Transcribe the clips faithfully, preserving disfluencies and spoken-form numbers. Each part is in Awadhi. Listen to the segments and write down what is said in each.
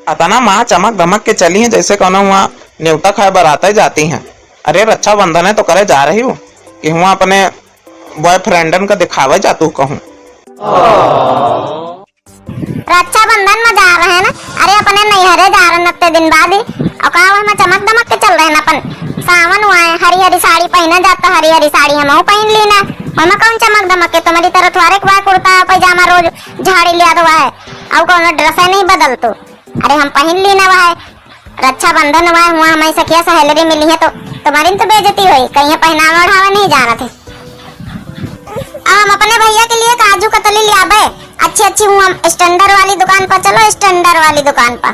अतना माँ चमक धमक के चली हैं, जैसे कौनो हुआ न्योता खाए बराते जाती हैं। अरे, रक्षाबंधन है तो करे जा रही हूँ कि हुआ अपने बॉयफ्रेंडन का दिखावे जातू कहूँ। रक्षाबंधन में जा रहे हैं ना? अरे, अपने नैहरे जा रहे हैं इतने दिन बाद ही। और का वहाँ चमक दमक के चल रहे हैं ना अपन? सावन हुआ है, हरी हरी साड़ी पहने जाता, हरी हरी साड़ी हम पहन ली ना। वहाँ कौन चमक दमक के? तुम्हारी तरह थोड़े एक बार कुर्ता पैजामा रोज झाड़ी लिया तो हुआ है, और कौन ड्रेस है नहीं बदल तो। अरे, हम पहन ली ना हुआ है, रक्षाबंधन हुआ है, हुआ हमारी सखिया सहेलरी मिली है तो तुम्हारी तो बेइज्जती हुई, कहीं पहनावा ओढ़ावा नहीं जाना थे। अब हम अपने भैया के लिए काजू कतली ले आबे, अच्छी अच्छी हुआ स्टैंडर्ड वाली दुकान पर चलो, स्टैंडर्ड वाली दुकान पर।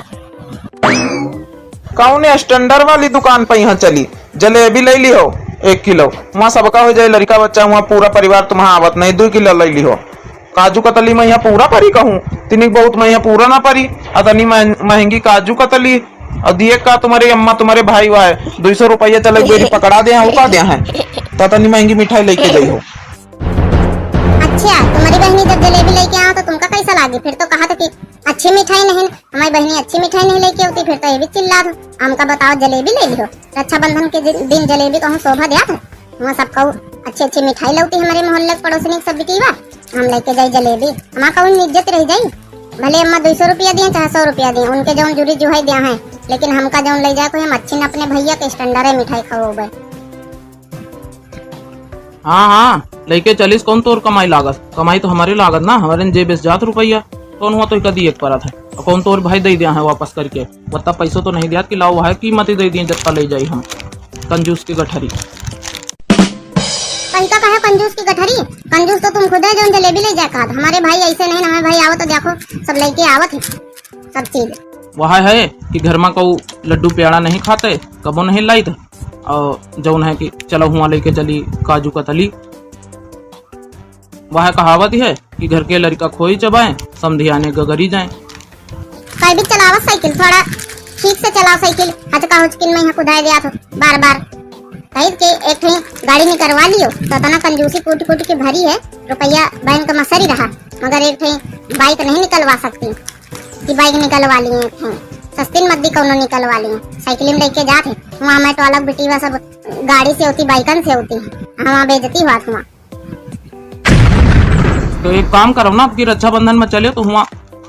कौन स्टैंडर्ड वाली दुकान पर यहाँ चली? जलेबी ले लिहो एक किलो, वहाँ सबका हो जाए, लड़का बच्चा हुआ पूरा परिवार तुम्हारा आवत नहीं, दो किलो ले लिहो। काजू कतली में यहाँ पूरा परी कहूँ, तिनिक बहुत में यहाँ पूरा ना परी। अतनी मह-, महंगी काजू कतली, और दिए का तुम्हारे अम्मा, तुम्हारे भाई हुआ है, दो सौ रुपया चले बेरी पकड़ा दे हैं, उका दे हैं, तो अतनी महंगी मिठाई लेके गई हो। अच्छा, तुम्हारी बहनी जब जलेबी लेके आओ तो तुमका कैसा लागी? फिर तो कहा था कि अच्छी मिठाई नहीं, हमारी बहनी अच्छी मिठाई नहीं लेके होती, फिर तो ये भी चिल्ला दो, हमका बताओ जलेबी ले लिहो। रक्षाबंधन के दिन, दिन जलेबी कहूँ शोभा द्यात है। वहाँ सबका अच्छी अच्छी मिठाई लौटी हमारे मोहल्ले के पड़ोसनी के सब बिकी बा, हम लेके जाई जलेबी, हमार कौन इज्जत रह जाई? भले अम्मा दो सौ रुपया दिए चाहे सौ रुपया दिए, उनके जौन जुरी जुहाई दिया है, लेकिन हमका जौन ले जाए कोई, हम अच्छी न अपने भैया के स्टैंडर्ड है मिठाई खवाओ बे। हाँ, हाँ, लइके चलिस, कौन तोर कमाई लागत? कमाई तो हमारे लागत ना, हमारे जेब से जात रुपया, कौन हुआ तो कदी एक परत है, और कौन तोर भाई दे दिया है वापस करके, वत्ता पैसों तो नहीं दिया कि लाओ, वह कीमत ही दे दिए जत्ता ले जाई हम, कंजूस की गठरी। कहीं का कहे कंजूस की गठरी, कंजूस तो तुम खुद है, जौन जलेबी ले जाए कहा। हमारे भाई ऐसे नहीं, हमारे भाई आवत तो देखो, सब लेके आवत है, सब चीज। वह है कि घर में कऊ लड्डू प्याड़ा नहीं खाते, कबो नहीं लाइत, और जौन है कि चलो हुआ लेके चली काजू कतली। वह कहावत है कि घर के लड़का खोई चबाएं, समधियाने गगरी जाएं। कहीं भी चलावा साइकिल, थोड़ा ठीक से चलाओ साइकिल, हचका हुचकिन में यहाँ कुदाए दिया तो बार बार। कहीं के एक ठे गाड़ी निकलवा लियो, तो इतना कंजूसी कूट कूट के भरी है, रुपया बैंक में सरी रहा, मगर एक ठे बाइक नहीं निकलवा सकती। कि बाइक निकलवा लिए थे, सस्ती मत दी कौनो निकलवा लिए, साइकिल में लेके जात है। वहाँ मैं टोलक बिटी हुआ सब गाड़ी से होती, बाइकन से होती है, वहाँ बेइज्जती हुआ था वहाँ। तो एक काम करो ना, आपकी रक्षाबंधन में चले तो हुआ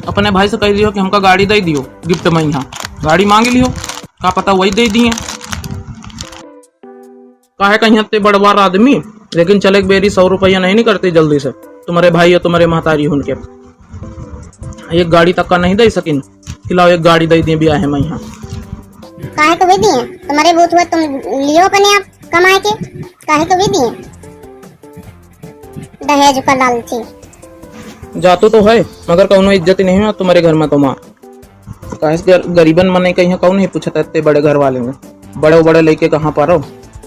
अपने भाई से कह दियो कि हमका गाड़ी दे दियो गिफ्ट में, यहाँ गाड़ी मांग लियो, का पता वही दे दिए। काहे कहीं ते बड़वार आदमी, लेकिन चले एक बेरी सौ रुपया नहीं निकलते जल्दी से। तुम्हारे भाई या तुम्हारे महतारी उनके एक गाड़ी तक का नहीं दे सकिन, कि लाओ एक गाड़ी दे दिए ब्याह में यहाँ। काहे को भी दिए? तुम्हारे बूथ हुआ, तुम लियो अपने आप कमाए के, काहे को भी दिए? दहेज का लालची। जातू तो है, मगर कौनो इज्जत नहीं है तुम्हारे घर में तो माँ। काहे से गर-, गरीबन मने कहीं कहूँ नहीं पूछत इतने बड़े घर वाले में। बड़े बड़े लइके कहाँ पारो?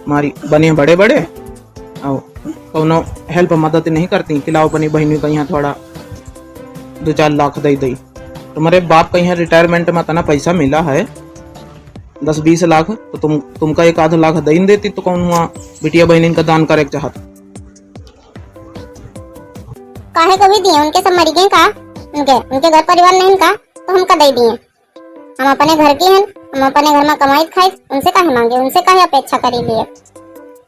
मारी बने बड़े बड़े। आओ, कौनो हेल्प मदद नहीं करती कि लाओ अपनी बहनी का यहाँ थोड़ा दो चार लाख दे दई। तुम्हारे बाप का यहाँ रिटायरमेंट में इतना पैसा मिला है, दस बीस लाख, तो तुम, तुमका एक आध लाख दे देती तो कौन हुआ बिटिया बहनिन का दान करे के चाहत? काहे को भी दिए? उनके सब मरी गए का? उनके, उनके घर परिवार नहीं का? तो हमका दे दिए। हम अपने घर की हन, हम अपने घर में कमाई खाई, उनसे काहे मांगे, उनसे काहे अपेक्षा करी लिए?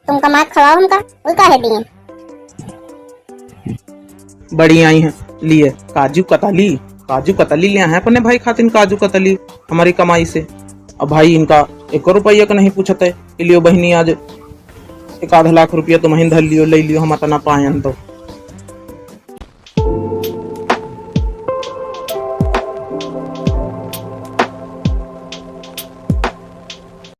तुम कमा के खवाओ हमका, वो काहे दिए? बड़ी आई हैं लिए काजू कतली, काजू कतली ले आए हैं अपने भाई खातिन काजू कतली हमारी कमाई से। अब भाई इनका एक रुपया का नहीं पूछत है कि लियो बहनी आज एक आध लाख रुपया तुम ही धर लियो, ले लियो, हम इतना पायन तो।